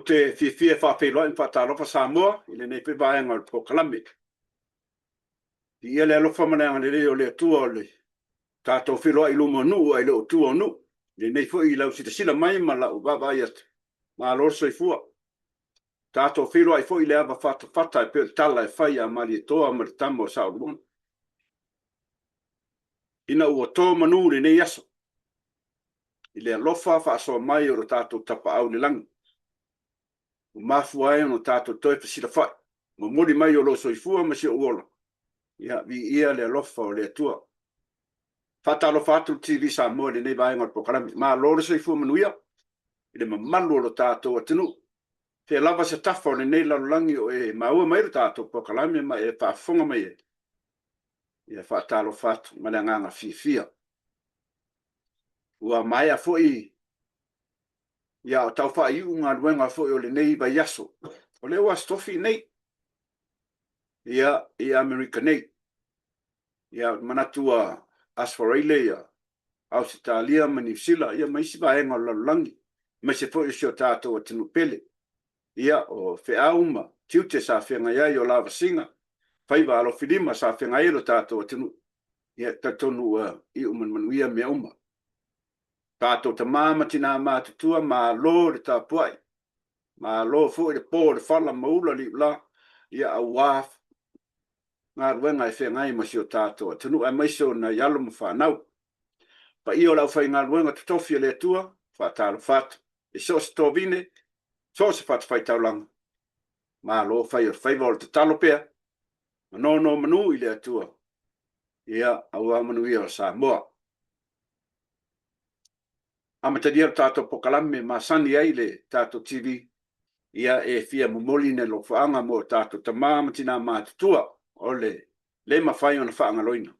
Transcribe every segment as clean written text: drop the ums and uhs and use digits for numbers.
te fiafia e faafeiloai ma faatalofa Samoa i lenei foi vaega o le polokalame. Viia le alofa ma le agalelei o le Atua o le tatou feiloai i luma o nuu ae le o tua o nuu. I lenei foi lau silasila mai ma lau vaavaai atu, malo le soifua. Tatou feiloai foi i le ava fatafata e pei o le tala e fai ia Malietoa ma le tama o Sauluana. Ina ua to manu i lenei aso i le alofa faasoa mai o lo tatou Tapaau i le lagi, ua mafua ai ona tatou toe fesilafai, momoli mai o lou soifua ma si ou ola, ia viia le alofa o le Atua. Faatalofa atu le TV Samoa i lenei vaega o le polokalame. Malo le soifua manuia i le mamalu o lo tatou atunuu. Fea lava se tafa o lenei lalolagi o e maua mai ai le tatou polokalame ma e faafofoga mai ai, ia faatalofa atu ma le agaga fiafia. Ua maea foi ia o tau faaiuiu galuega foi o lenei vaiaso. O lea ua Aso Tofi nei, ia, i Amerika nei. Ia, ou te manatu ua Aso Faraile ia Ausetalia ma Niu Sila, ia ma isi vaega o le lalolagi, aemaise foi o si o tatou atunuu pele. Ia, o feau ma tiute sa feagai ai, o lavasiga, faiva alofilima sa feagai ai lo tatou atunuu, ia, e talitonu ua iu ma le manuia mea uma. Tatou tama ma tina matutua, malo le tapuai, malo foi le po i le fala ma ula le iula, ia aua galuega e feagai ma si o tatou atunuu, aemaise o nai alo ma fanau. Le paia o le aufaigaluega totofi a le Atua, faatalofa atu i so o se tovine, so o se fatafaitaulaga, malo fai o le faiva. O le tatalo pea, ma nonomanu i le Atua, ia, aua manuia o Samoa. Amatalia le tatou polokalame masani ai le tatou TV, ia e fia momoli ni alofaaga mo tatou tama ma tina matutua o le le mafai ona faagaloina.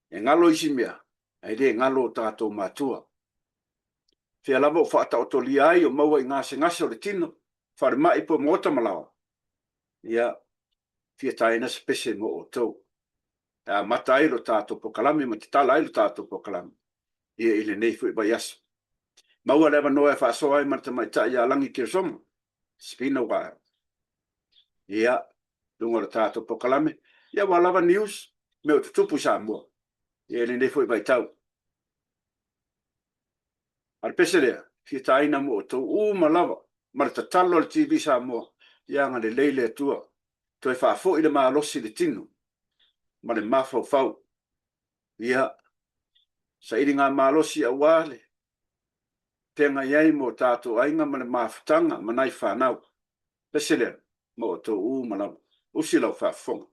E galo isi mea, ae le galo o tatou matua. Fea lava o faataotolia ai o maua i gasegase o le tino, falemai po o maota ma laoa, ia, fia taina se pese mo outou. E amata ai le tatou polokalame ma tatala ai le tatou polokalame ia i lenei foi vaiaso. Maua le avanoa e faasoa ai ma le tamaitai ia Lagi Keresoma. It's been a while. Ia, luga o le tatou polokalame, ia aua lava news, mea o tutupu i Samoa, ia i lenei foi vaitau. A o le pese lea, fia taina mo outou uma lava, ma le tatalo a le TV Samoa, ia agalelei le Atua, toe faafoi le malosi i le tino ma le mafaufau. Ia, sailigamalosi aua le feagai ai ma o tatou aiga ma le mafutaga ma nai fanau. Pese lea mo outou uma lava. Usi lau faafofoga.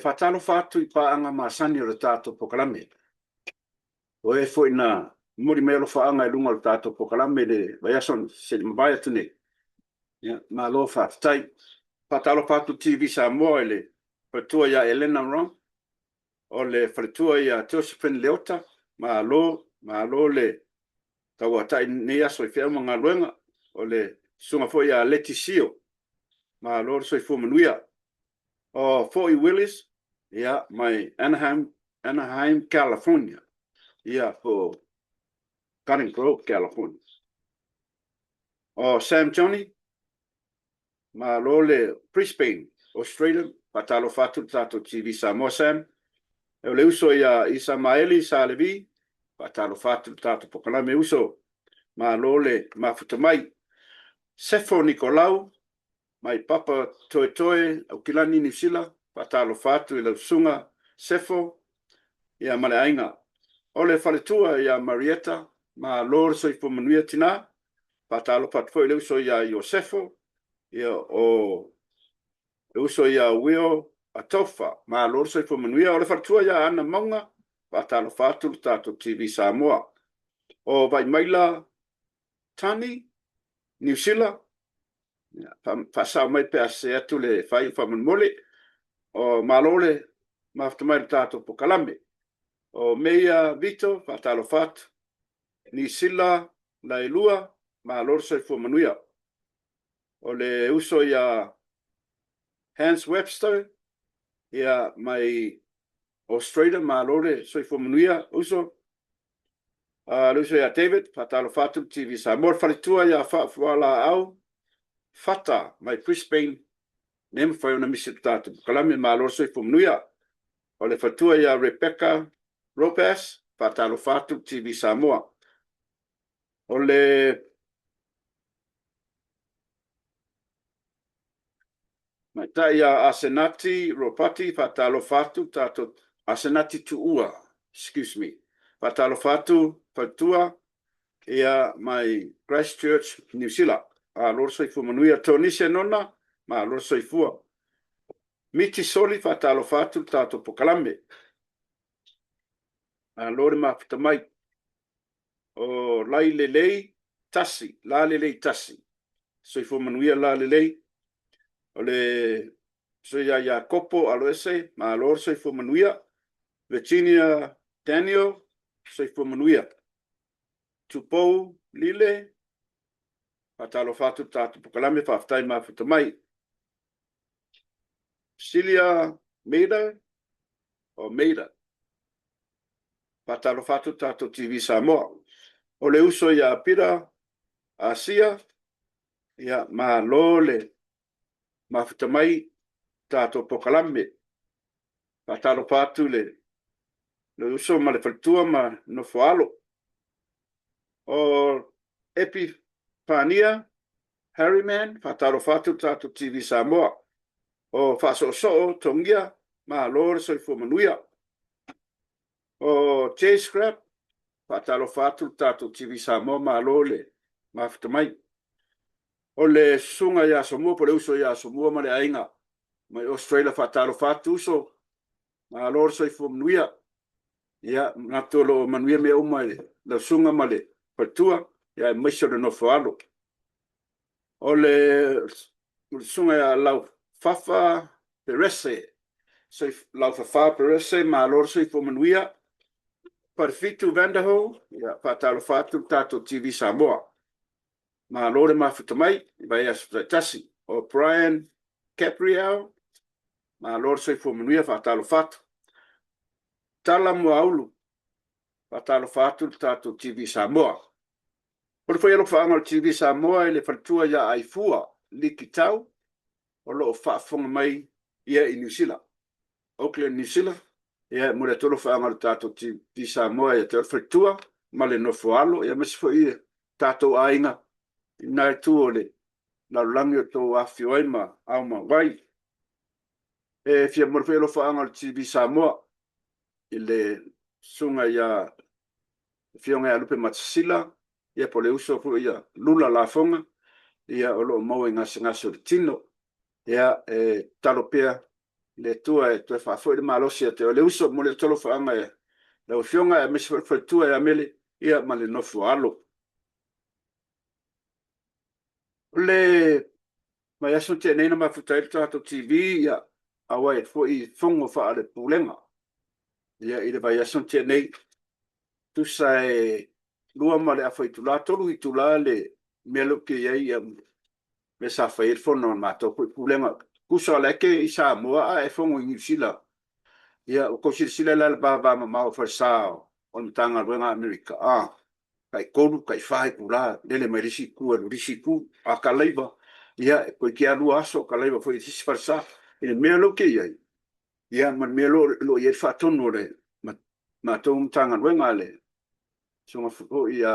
faatalofa atu i paaga masani o le tatou polokalame. O e foi na momoli mai alofaaga i luga o le tatou polokalame i le vaiaso na se i mavae atu nei, ia, malo faafetai. Faatalofa atu i le TV Samoa i le faletua ia Elena Ron, o le faletua ia Josephine Leota, malo, malo le tauatai i lenei aso i feau ma galuega. O le susuga foi ia Leti Sio, malo le soifua manuia. O Foi Willis mai Anaheim, California, ia po o Garden Grove, California. O Sam Johnny, malo le Brisbane, Australia, faatalofa atu le tatou TV Samoa Sam. O le uso ia Isamaeli Sa Levi, faatalofa atu i le tatou polokalame uso, malo le mafuta mai. Sefo Nikolau mai Papatoetoe, Aukilani, Niu Sila, faatalofa atu i lau susuga Sefo ma le aiga. O le faletua ia Marieta, malo le soifua manuia tina. Faatalofa atu foi i le uso ia Iosefo, o le uso ia Will Atofa, malo le soifua manuia. O le faletua ia Ana Mauga, faatalofa atu le tatou TV Samoa. O Vaimaila Tani, Niu Sila, faasao mai pe a sese atu le faaiu faamolemole. O malo le mafuta mai i le tatou polokalame. O Meia Vito, faatalofa atu. Nisila Laelua, malo le soifua manuia. O le uso ia Hans Webster, ia, mai Australia, malo le soifua manuia uso. Le uso ia David, faatalofa atu le TV Samoa. Le faletua ia Faafualaau Fata mai Brisbane, le mafai ona misi i le tatou polokalame, malo le soifua manuia. O le faletua ia Rebecca Robas, faatalofa atu le TV Samoa. O le tamaitai ia Asenati Ropati, faatalofa atu le tatou Asenati Tuua, excuse me, faatalofa atu faletua mai Christchurch, Niu Sila. Malo le soifua manuia. Tonise Nona, malo le soifua. Miti Soli, faatalofa atu le tatou polokalame. Malo le mafuta mai. O Lailelei Tasi, Lalelei Tasi, soifua manuia Lalelei. O le uso ia Iakopo Aloese, malo le soifua manuia. Virginia Daniel, soifua manuia. Tupou Lile, faatalofa atu le tatou polokalame, faafetai mafuta mai. Celia Maida, o Maida, faatalofa atu le tatou TV Samoa. O le uso ia Pita Asia, ia, malo le mafuta mai tatou polokalame. Faatalofa atu le uso ma le faletua ma nofo alo. O Epifania Harryman, faatalofa atu le tatou TV Samoa. O Faasoosoo Togia, malo le soifua manuia. O J Scrap, faatalofa atu le tatou TV Samoa, malo le mafuta mai. O le susuga ia Asomua po o le uso ia Asomua ma le aiga mai Australia, faatalofa atu uso, malo le soifua manuia. Ia, manatu o lo o manuia mea uma i lau susuga ma le faletua, ia aemaise o le nofo alo. O le susuga ia Laufafa Perese, Laufafa Perese, malo le soifua manuia. Falefitu Vanderhoo, ia faatalofa atu le tatou TV Samoa. Malo le mafuta mai i vaiaso taitasi. O Brian Gabriel, malo le soifua manuia, faatalofa atu. Tala Muaulu, faatalofa atu le tatou TV Samoa. O le foi alofaaga o le TV Samoa i le faletua ia Aifua Likitau, o lo o faafofoga mai ia i Niu Sila, Auckland, Niu Sila. Ia, e momoli atu alofaaga o le tatou TV Samoa ia te oe le faletua ma le nofo alo, ia aemaise foi tatou aiga i lena itu o le lalolagi o outou afifio ai ma aumau ai. E fia momoli foi alofaaga o le TV Samoa i le susuga ia Afioga ia Lupe Matasila, ia po o le uso foi ia Lula Lafoga, ia o lo o maua i gasegase o le tino. Ia, e tatalo pea. Le Atua e toe faafoi le malosi ia te oe le uso. Momoli atu alofaaga i lau Afioga aemaise foi le faletua ia Mele, ia ma le nofo a alo. O le vaiaso na tea nei na mafuta ai le tatou TV, ia, auai foi i fono faale-Pulega. Ia, i le vaiaso na tea nei, tusa e 2 ma le afa itula, 3 itula le mea lea ou te i ai, ia, mea sa fai ai le fono a le matou foi Pulega. Tusa o la e te i Samoa ae e fono i Niu Sila. Ia, ua outou silasila la i le vavamamao o falesa o le Matagaluega a Amerika, a, tai 3, tai 4 itula lele mai le isi itu e alu i le isi itu. A kalaiva, ia, toeitiiti lava 2 aso o kalaiva foi i le isi falesa. I le mea lea ou te i ai, ia ma le mea o lo o i ai le faatonu o le matou Matagaluega, le Susuga foi ia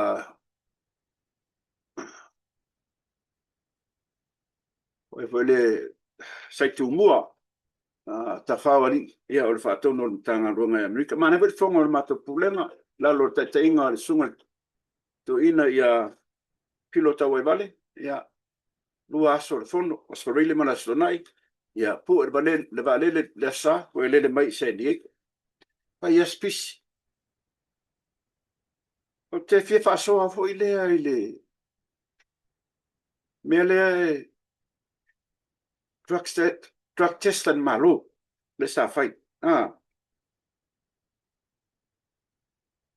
o le foi le Sai Tumua, Tafaoalii, ia o le faatonu o le Matagaluega i Amerika. Manaia foi le fono a le matou Pulega i lalo o le taitaiga a le Susuga i le Toeaina ia Filo Tauaivale, ia, 2 aso o le fono, Aso Faraile ma le Aso Toonai, ia pue le vaalele i le Aso Sa toe lele mai i San Diego. Fai lava si pisi. Ou te fia faasoa foi lea i le mea lea e drug test a le Malo lea sa fai. Ah.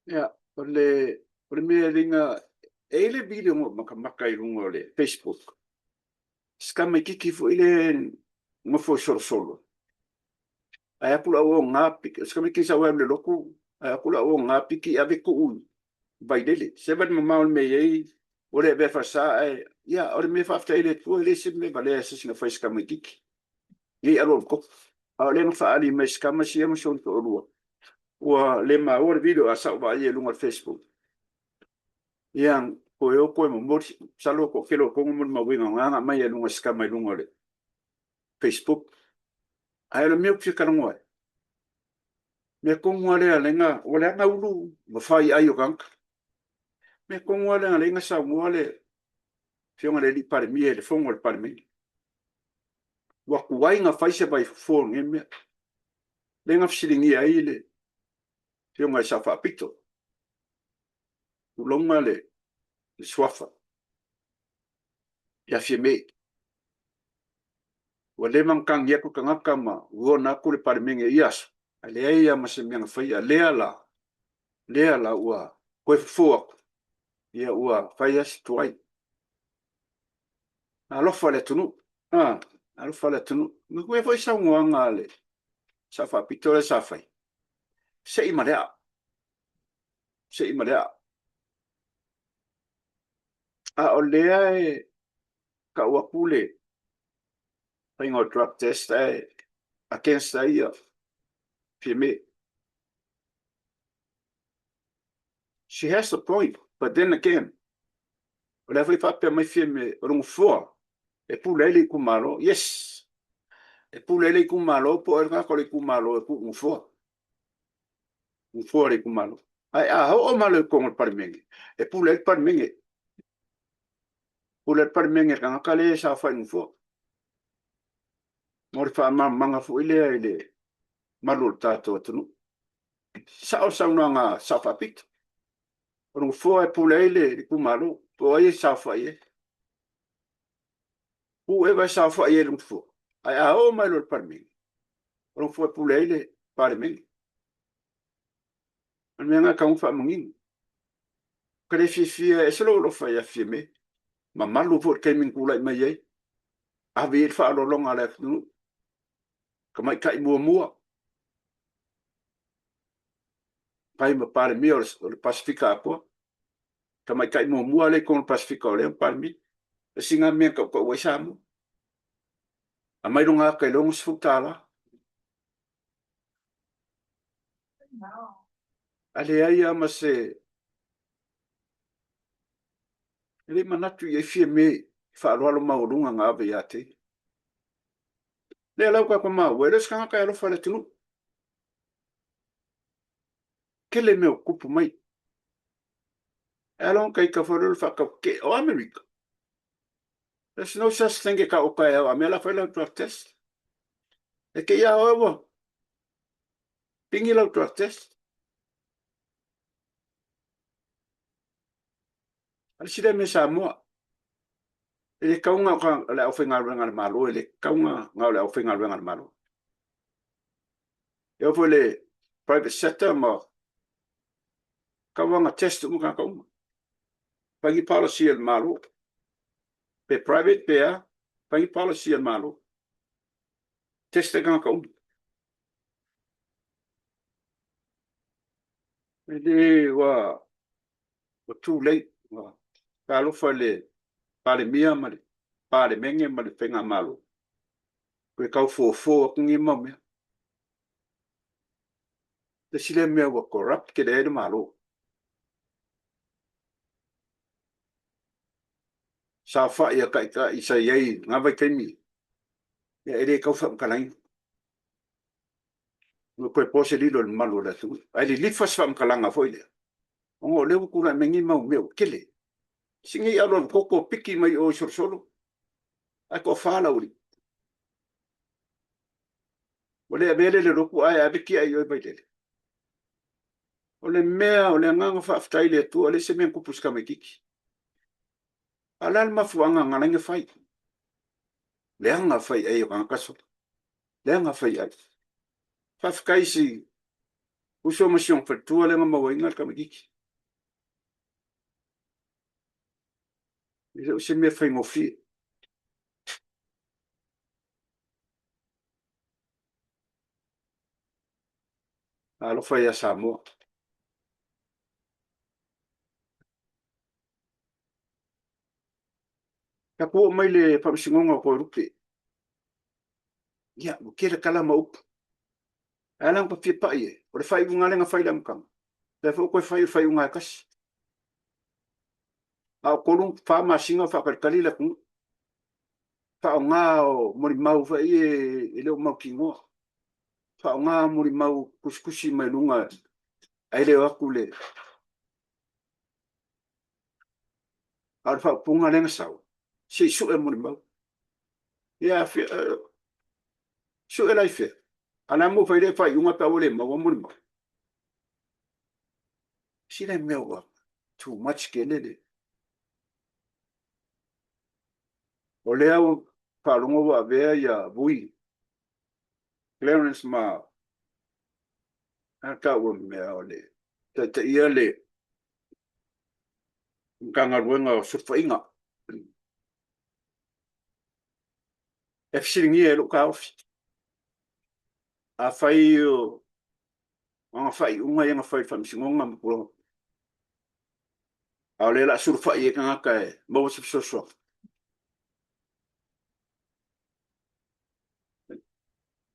Ia, o le mea e liga, e i ai le video na ou matamata i luga o le Facebook, si tamaitiiti foi lea e nofo i Solosolo, ae atu le auauna, si tamaitiiti sa alu i le lotu, ae atu le auauna piki ave tuu i Vailele. Seva le mamao o le mea e i ai, ua le avea falesa ae, ia, o le mea e faafetai ai i le Atua, e leai se mea valea a se isi na fai i se tamaitiiti, ne i alualu toto. A o lea na faaali mai e si tama sia ma si ona toalua, ua le maua le video ae sa ou vaaia i luga o le Facebook. Ia, toe o toe momoli, masalo o le toatele o outou na molimauina na na aumai i luga e si tama i luga o le Facebook. Ae o le mea ou te fia talanoa ai, mea tonu lava lea lea na, ua leaga ulu ma fai ai o tagata. Mea tonu lava lea na lea na saunoa le Afioga i le alii Palemia i le fono a le Palemene. Ua tuai na fai se vaifofo o lenei mea. Lea na fesiligia ai le Afioga i le Sao Faapito, tulouna le suafa ia Fiame. Ua leva ona tagi atu le tagata ma uona atu le Palemene i ia aso, ae leai lava ma se mea na faia. Lea la, lea la ua toe fofo atu, ia ua fai lava si tuai. Alofa le atunuu, a, alofa le atunuu. Manatua foi saunoaga a le Sao Faapito lea sa fai, se i ma le aa, se i ma le aa. A o lea e tau atu le faiga o drug test ae against ai ia Fiame. She has a point, but then again, o lea foi faapea mai Fiame o le nofoa e pule ai le itumalo. Yes, e pule ai le itumalo po o ai le tagata o le itumalo e tuu nofoa. Nofoa o le itumalo. Ae a oo mai loa i totonu o le Palemene, e pule ai le Palemene. Pule ai le Palemene i le tagata lea e saofai i le nofoa. Mo le faamalamalamaga foi lea i le malu o le tatou atunuu. Sao le saunoaga a Sao Faapito. O le nofoa e pule ai le itumalo, po o ai e saofai ai. Pu'e e saofai ai i le nofoa, ae a oo mai loa i le Palemene, o le nofoa e pule ai le Palemene. O le mea lena e tatau ona faamanino. Ou te le fiafia, e ese lou alofa ia Fiame, mamalu foi i le taimi na tulai mai ai, ave i ai le faaaloaloga a le atunuu, tamaitai muamua, fai ma Palemia o le Pasefika atoa. Tamaitai muamua lea i totonu o le Pasefika o lea ua Palemia. Tasi lena mea na tautau ai Samoa. Aumai lona ata i le $60. A leai lava ma se... E le i manatu i ai Fiame i faaaloalo maualuga na ave ia te ia. Lea la ua tatou maua, e le o se tagata e alofa i le atunuu. Tele mea ua tupu mai. E ala ona ita foi lea o le faatautetee o Amerika. There's no such thing e tau o taeao a mea la fai lau drug test. E te i a oe ua pingi lau drug test. A le isi lea mea Samoa, e le tatau na o le aufaigaluega a le Malo, e le tatau na o le aufaigaluega a le Malo. E oo foi i le private sector ma tatau lava ona test uma tagata uma. Fai ni policy a le Malo, pe private pe a, fai ni policy a le Malo. Test ai tagata uma. E le ua ua too late. Ua talofa i le Palemia ma le Palemene ma le Faigamalo, toe tau fofo atu nei mau mea. Le isi lea mea ua corrupt tele ai le Malo. Saofai a taitai sa i ai i lena vaitaimi, ia e le tau faamatalaina. Ua toe po se lilo i le mamalu o le atunuu. Ae lilifa se faamatalaga foi lea, ona o lea ua tulai mai nei mau mea ua tele. Si nei alualu toto piki mai o i Solosolo, ae toafa le aualii. Ua le avea le le lotu ae ave tiai i o i Vailele. O le mea, o le agaga faafetai i le Atua, e leai se mea na tupu i si tamaitiiti. A o le a le mafuaaga na ala ai ona fai? Leaga fai ai o tagata solo. Leaga fai ai. Faafetai i si uso ma si ona faletua lea na mauaina le tamaitiiti. E le o se mea faigofie. Alofa ia Samoa. Tatou oo mai le Faamasinoga o Toelupe. Ia, ua tele tala ma upu. Ae ala ona ta fia pai i ai, o le faaiuga lea na fai i le amataga, lea foi ua toe fai o le faaiuga lava e tasi. A o 3, 4 masina o faatalitali le atunuu. Faaaoga o molimau foi ia e le o mautinoa. Faaaoga molimau tusitusi mai luga ae le o atu le... A o le faaupuga lea na sau, se i sue molimau. Ia, sue la i fea? A o le a mo fai lea faaiuga pe a ua le maua molimau? Sila mea ua too much tele le... O lea ua faalogo ua avea ia Vui, Clarence ma a taua mea o le taitaia le Matagaluega o Sulufaiga. E fesiligia e lou taofi, afai o ana faaiuga ia na fai i le Faamasinoga ma tulaga, a o lea o le a sulufai i ai tagata e maua se fesoasoani.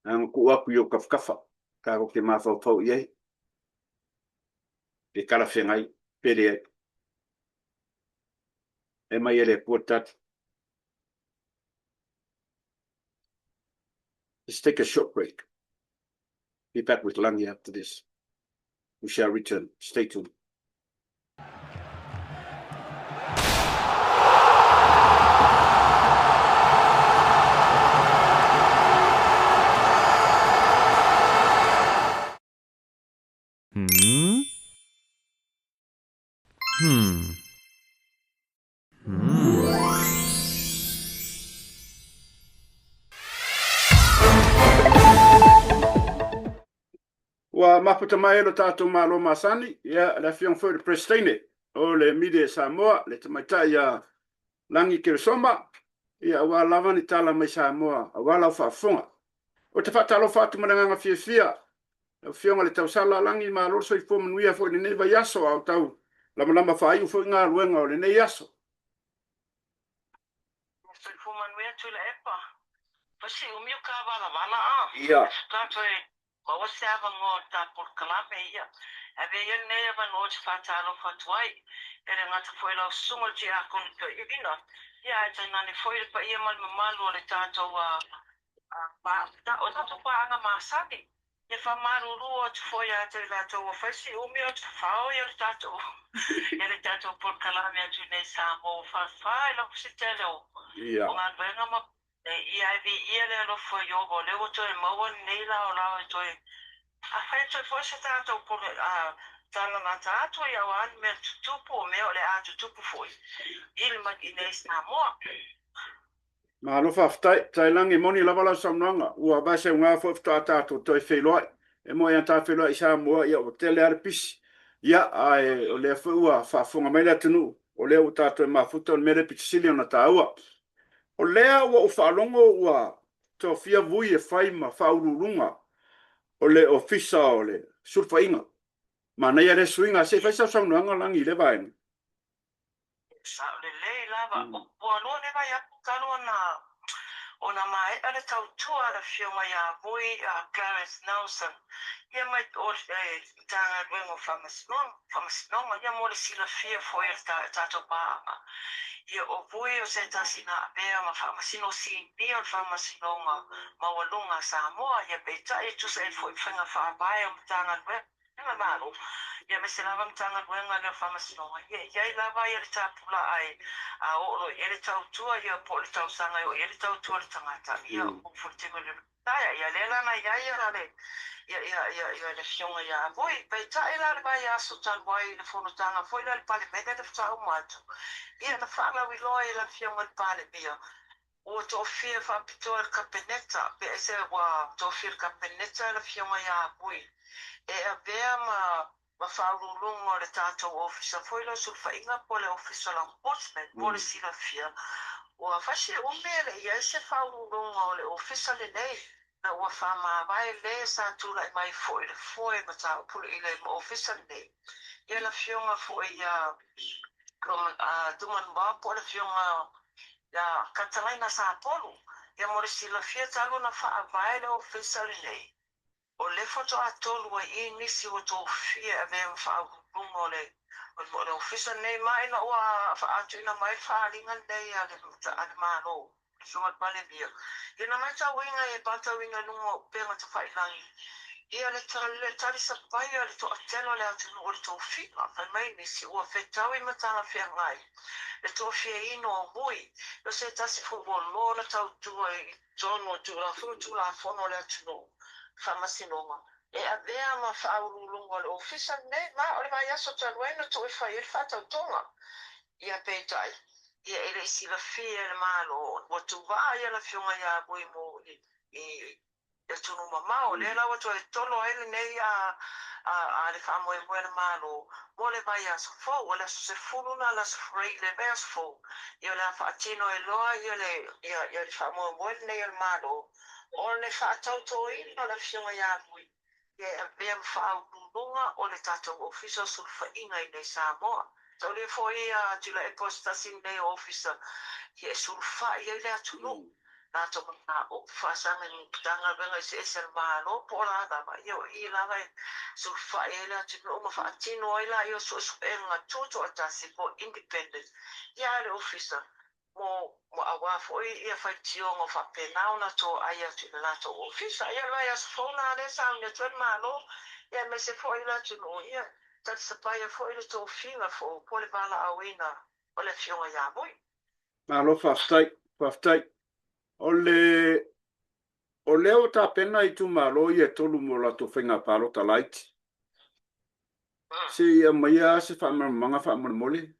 Na ona tuu atu i ou tafatafa, tatou te mafaufau i ai, pe talafeagai pe leai. E mai e le Atua le tali. Let's take a short break. Be back with Lagi after this. We shall return. Stay tuned. Hmm? Hmm. Hmm. Ua mafuta mai ai lo tatou Malo masani, ia, le Afioga foi i le Peresetene o le Media Samoa, le tamaitai ia Lagi Keresoma, ia, aua lava ni tala mai Samoa, aua lau faafofoga. Ou te faatalofa atu ma le agaga fiafia, lau Afioga i le Tausala Lagi, malo le soifua manuia foi i lenei vaiaso, a o tau lamalama faaiu foi galuega o lenei aso. Soifua manuia Tuilaepa. Fasiumi o Kawalawala a. Ia. Tatou e maua se avanoa o le ta polokalame ia. Avea ia lenei avanoa ou te faatalofa atu ai e le gata foi i lau susuga i le Tiakono Toeaina, ia ae tainane foi le paia ma le mamalu o le tatou o tatou paaga masani. Ia faamalulu atu foi ia te i latou ua fai si umi o tafao ia le tatou ia le tatou polokalame atu i nei Samoa ua faafa i lau se tele o Ia. o galuega ma. Nei, ia e viia le alofa o Ieova, o lea ua toe maua lenei laolao e toe afai atu ai foi se tatou pole, a, talalata atu ai auā ni mea tutupu, o mea o le a tutupu foi i le mai i nei Samoa. Malo faafetai. Tailagi, e moni lava lau saunoaga, ua vaeseuga foi faatoa tatou toe feiloai. E moni a ta feiloai i Samoa, ia ua tele lava le pisi. Ia, ae o lea foi ua faafofoga mai le atunuu, o lea ua tatou mafuta, o le mea lea pito sili ona taua. O lea ua ou faalogo ua tofia Vui e fai ma faauluuluga o le Ofisa o le Sulufaiga. Manaia lea suiga. Se i fai sau saunoaga Lagi i lea vaega. Sao lelei lava. Ua lua le vaiaso talu ona ona maea le tautua a le Afioga ia Vui Clarence Nelson ia mai o le Matagaluega o Faamasinoga ia mo le silafia foi e le tatou paaga. Ia o Vui o se tasi na avea ma Faamasino Sinia o le Faamasinoga Maualuga a Samoa ia peitai e tusa ai foi ma faiga faavae o Matagaluega Malo, ia aemaise lava Matagaluega lea o Faamasinoga, ia e i ai lava ia le tapulaa e a oo loa i ai le tautua ia po o le tausaga e oo i ai le tautua a le tagata, ia ua foi le taimi o le retire. Ia lea la na i ai ia le ia ia ia ia le Afioga ia Vui. Peitai la le vaiaso talu ai i le fonotaga foi lea a le Palemene le faatoa uma atu, ia na faalauiloa e le Afioga i le Palemia Ua tofia faapitoa e le Kapeneta, pe ese ua tofia e le Kapeneta le Afioga ia Vui e avea ma ma faauluuluga o le tatou Ofisa foi lea o Sulufaiga po o le Ofisa o le Ombudsman. Mo le silafia, ua fai se umi e le i ai se faauluuluga o le Ofisa lenei, ina ua faamavae le sa tulai mai foi i le foe mataupu i le Ofisa lenei. Ia le Afioga foi ia Tumanuvao po o le Afioga ia Katalaina Sapolu. Ia mo le silafia talu ona faavae le Ofisa lenei, o le faatoa tolu ai i nisi ua tofia e avea ma faauluuluga o le o le Ofisa lenei ma ina ua tuuina mai le faaaliga lenei a le a le Malo, le Afioga i le Palemia. Ia na matauina e matauina i luga o upega tafailagi ia le le talisapaia o le toatele o le atunuu o le tofiga. Fai mai nisi ua fetaui ma talafeagai le tofiaina o Vui o se tasi foi ua loa ona tautua i totonu o Tulafono Tulafono a le atunuu, Faamasinoga, e avea ma faauluuluga o le Ofisa lenei, ma o le vaiaso talu ai na tuu e fai ai le faatautoga. Ia peitai, ia e le i silafia e le Malo, ua tuvaa ia le Afioga ia Vui mo i, i i atunuu mamao. Lea la ua toe tolo ai lenei a, a, a le faamoemoe a le Malo mo le vaiaso fou, o le aso 10 la, le aso Faraile, le vaiaso fou, ia o le a faatino ai loa ia le, ia, ia le faamoemoe lenei o le Malo o le faatautoina o le Afioga ia Vui e avea ma faauluuluga o le tatou Ofisa o Sulufaiga i inei Samoa. Taulia foi ia Tuilaepa o se tasi lenei o Ofisa ia e sulufai ai le atunuu, latou mataupu faasaga i Matagaluega eseese a le Malo po o la lava, ia o i lava e sulufai ai le atunuu ma faatino ai laia o suesuega tutoatasi po o independent ia a le Ofisa mo mo auā foi ia faitioga o faapena ona toai atu i le latou ofisa. Ia o le vaiaso fou la lea e sauni atu ai le Malo, ia aemaise foi le atunuu, ia talisapaia foi le tofiga fou po o le valaauina o le Afioga ia Vui. Malo faafetai, faafetai. O le o lea ua tapena itumalo ia e tolu mo latou faiga palota laiti. Se i aumaia se faamalamalamaga faamolemole,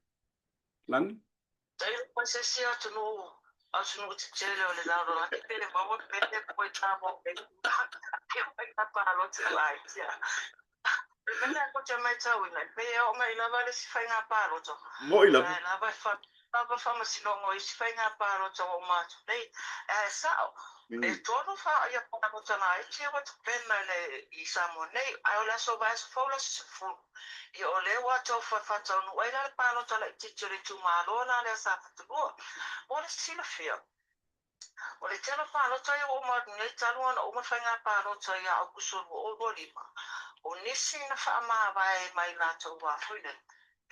Lagi? Tailo mai se isi atunuu, atunuu tetele o le lalolagi pe maua pe le koe Samoa nei e faiga palota laiti. O le mea lea tou te matauina, e pei e oo mai lava le isi faiga palota, Moi lava. O la e lava e fa lava faamasinoga o isi faiga palota ua uma atu nei. Ae sao, e tolu fa ia palota laiti ua tapena i le i Samoa nei, ae o le aso vaiaso fou le aso 10. Ia o lea ua tau faataunuu ai la le palota laitiiti o le itumalo la lea sa Fatalua. Mo le silafia, o le tele o palota ia ua uma atu nei talu ona uma le faiga palota ia Aokuso 2025, o nisi na faamavae mai latou wā foi nei,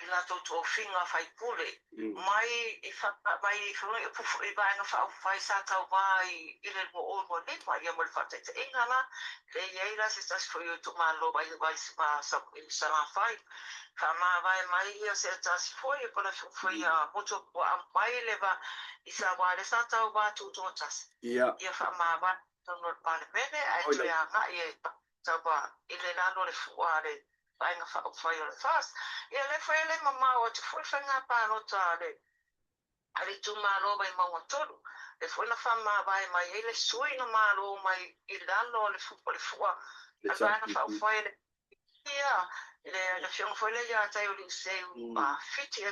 i latou tofiga faipule mai i mai i Vaega Faaupufai sa tauva i le 2025. Ia mo le faataitaiga la, lea e i ai la se tasi foi o itumalo mai i Salafai, faamavae mai ia se tasi foi po o le afioga foi ia Motuopuaa mai le va i Samoa lea sa tauva tutoatasi. Ia faamavae i totonu o le Palemene ae toe agai e tauva i le lalo o le fua a le Vaega Faaupufai o le FAST. Ia lea foi e le mamao atu foi le faiga palota a le a le itumalo o Vaimauga 3, lea foi na faamavae mai ai le sui na malo mai i lalo o le fua a le Vaega Faaupufai a le Ia, le afioga foi lea ia Taioliuseu Fiti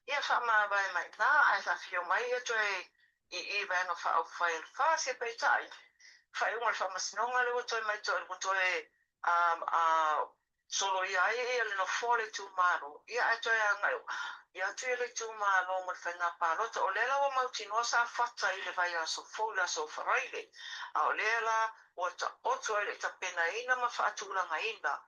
ia faamavae mai ina, ae faafio mai ia toe i i Vaega Faaupufai a le FAST. Ia peitai, faaiuga o le Faamasinoga lea ua toe mai ua toe soloia ai ia le nofoa o le itumalo, ia ae toe agai atu ia le itumalo mo le faiga palota. O lea la ua mautinoa sa fata i le vaiaso fou i le aso Faraile, a o lea la ua taoto ai le tapenaina ma faatulagaina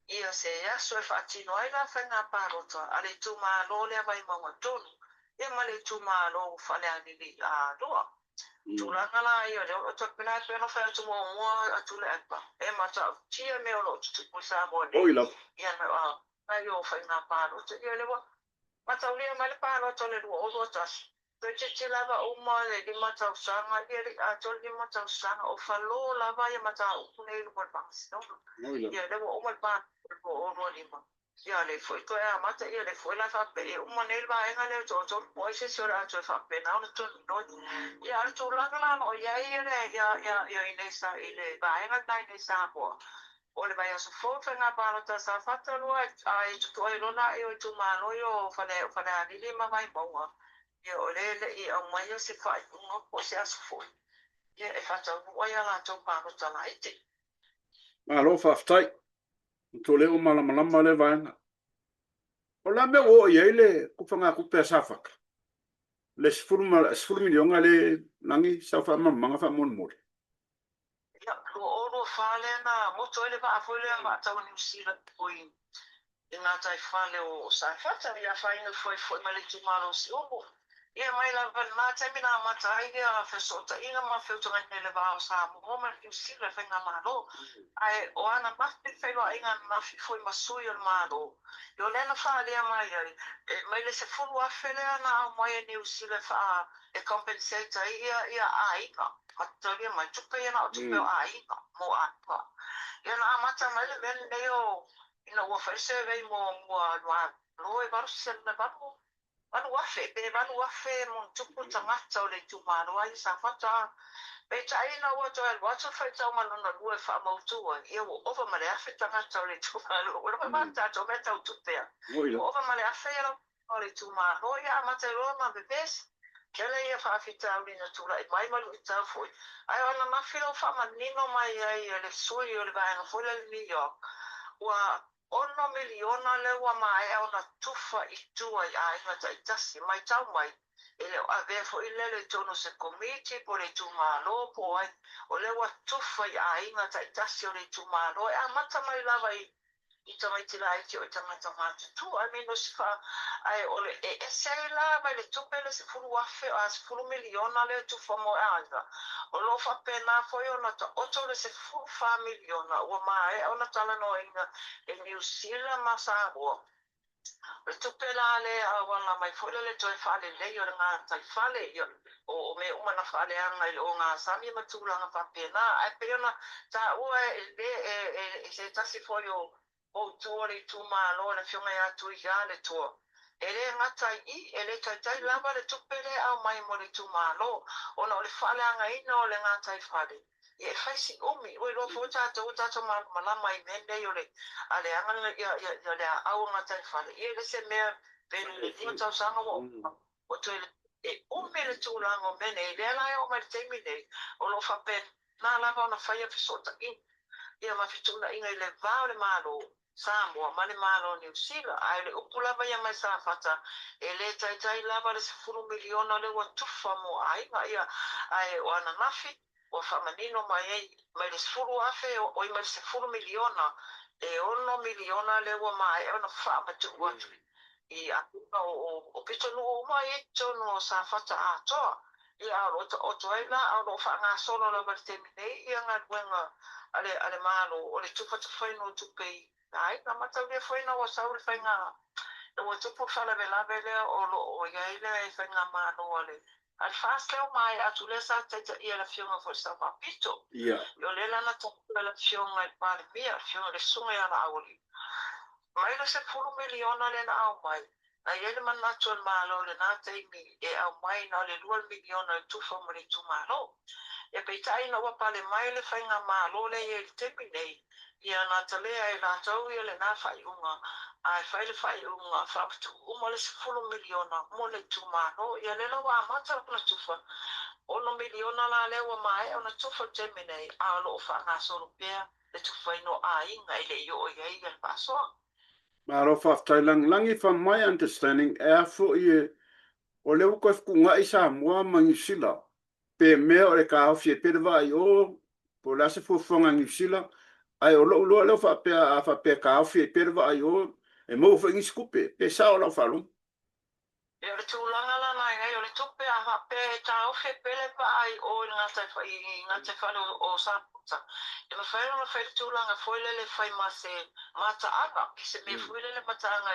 ia se aso e faatino ai la faiga palota a le itumalo lea Vaimauga 3 ia ma le itumalo o Falealili 2. Tulaga la ia o lea o lo o tapena e pei ona fai atu muamua a Tuilaepa e matautia mea o lo o tutupu i Samoa nei ia na o faiga palota ia lea ua mataulia mai le palota o le 2021. Toeitiiti lava uma le 5 tausaga, ia le i atoa le 5 tausaga o falo lava ia mataupu nei i luma o le Faamasinoga. Ia lea ua uma le palota o le 2025. Ia lea foi toe amata, ia lea foi la faapea, ia uma nei le vaega lea toatolu po o ai se isi o le a toe faapena ona toe minoi. Ia a o le tulaga la o lo o i ai ia le ia ia ia i nei sa i le vaega lena i nei Samoa, o le vaiaso fou le faiga palota a Safata 2 a e tutu ai loa la i o itumalo ia o Fale o Falealili ma Vaimauga. Ia o lea e le i aumaia se faaiuga po o se aso foi ia e faataunuu ai a latou palota laiti. Malo faafetai. Ua lea ua malamalama lea vaega. O le a mea ua oo i ai le tufagatupe a Safata? Le 10 miliona le lagi sau faamalamalamaga faamolemole. Ia, 2024 lea na motu ai le vaa foi lea vaatau a Niu Sila i i gataifale o Safata, ia afaina foi foi mai le itumalo o Siumu. Ia mai lava i lena taimi na amata ai ia fesootaiga ma feutagaiga i le va o Samoa ma Niu Sila i faigamalo. Ae o ananafi le feiloaiga ananafi foi ma sui o le Malo, ia o lea na faaalia mai ai, e mai le 10,000 lea na aumai e Niu Sila e faa e compensate ai ia ia aiga, mataulia mai tupe ia na o tupe o aiga, mo aiga. Ia na amata mai le mea lenei o Ina ua fai survey muamua a le Malo e 808,000 pe 8,000 montupu tagata o le itumalo ai i Safata. Peitai ina ua toe alu atu le faitauga lona lua e faamautu ai, ia ua ova ma le 1,000 tagata o le itumalo. Ua lava ma tatou mea tau tupe a. Ua ova ma le 1,000 ia o le itumalo ia amata ai loa ma vevesi. Tele ia faafitauli na tulai mai ma luitau foi. Ae o ananafi la ua faamanino mai ai e le sui o le vaega foi lea i New York, ua ono miliona lea ua maea ona tufa i tua i aiga taitasi. Maitau mai, e le o avea foi lele i totonu o se komiti po o le itumalo po o ai, o lea ua tufa i aiga taitasi o le itumalo e amata mai lava i i tamaiti laiti o i tagata matutua, I mean o se fa, ae o le e ese ai la mai le tupe le 10,000 a 10 miliona lea e tufa mo aiga, o lo o faapena foi ona taoto le 14 miliona ua maea ona talanoaina e Niu Sila ma Samoa. O le tupe la lea auala mai foi lea le toe faalelei o le gataifale, ia, o mea uma na faaleaga i le ogasami ma tulaga faapena. Ae pei ona taua e le e se tasi foi o poutu o le itumalo le Afioga ia Tuialetoa, e le gata i i, e le taitai lava le tupe lea e aumai mo le itumalo ona o le faaleagaina o le gataifale. Ia e fai si umi, ua iloa foi tatou ua tatou malamalama i mea nei o le a leaga ia ia ia le aau o gataifale. Ia e le se mea pe le 2 tausaga ua ua toe e umi le tulaga o mea nei. Lea la e oo mai le taimi nei, o lo o faapena lava ona faia fesootaiga ia ma fetuunaiga i le va o le Malo Samoa ma le Malo o Niu Sila. Ae o le upu lava ia mai Safata, e le taitai lava le 10 miliona lea ua tufa mo aiga ia, ae o ananafi ua faamanino mai ai, mai le 10,000 oi mai le 10 miliona, e 6 miliona lea ua maea ona faamatuu atu. i aiga o pitonuu uma ia i totonu o Safata atoa. Ia a o lo o taoto ai la, a o lo o faagasolo lava i le taimi nei ia galuega a le a le Malo o le tufatufaina o tupe i aiga. Mataulia foi ina ua sau le faiga, ua tupu le faalavelave lea o lo o i ai le faigamalo a le a le FAST lea ua maea atu lea sa taitaia e le Afioga foi i le Sao Faapito. Ia. O lea la na taua e le Afioga i le Palemia, le Afioga i le Susuga ia Laauli, mai le 10 miliona lea na aumai, na i ai le manatu o le Malo i lena taimi e aumai na o le $2 miliona e tufa mo le itumalo. Ia peitai ina ua pale mai le faigamalo lea e i ai i le taimi nei, ia na talea e latou ia lena faaiuga, ae fai le faaiuga faamatuu uma le 10 miliona mo le itumalo. Ia lea la ua amata ona tufa, $6 miliona la lea ua maea ona tufa i le taimi nei, a o lo o faagasolo pea le tufaina o aiga e le i oo i ai le faasoa. Malo faafetai Lagilagi from my understanding e a foi e o lea ua toe fetuunai Samoa ma Niu Sila pe mea o le taofi ai pea le vaa i o po o le a se fuafuaga a Niu Sila ae o lou iloa lea faapea a faapea e taofi ai pea le vaa i o e maua foi nisi tupe pe sao lau faalogo. Ia o le tulaga la na i ai o le tupe a faapea e taofi e pele vaa i o i le gataifale o Sapota, e mafai ona fai le tulaga foi lele e fai ma se mataaga, se mea foi lele mataaga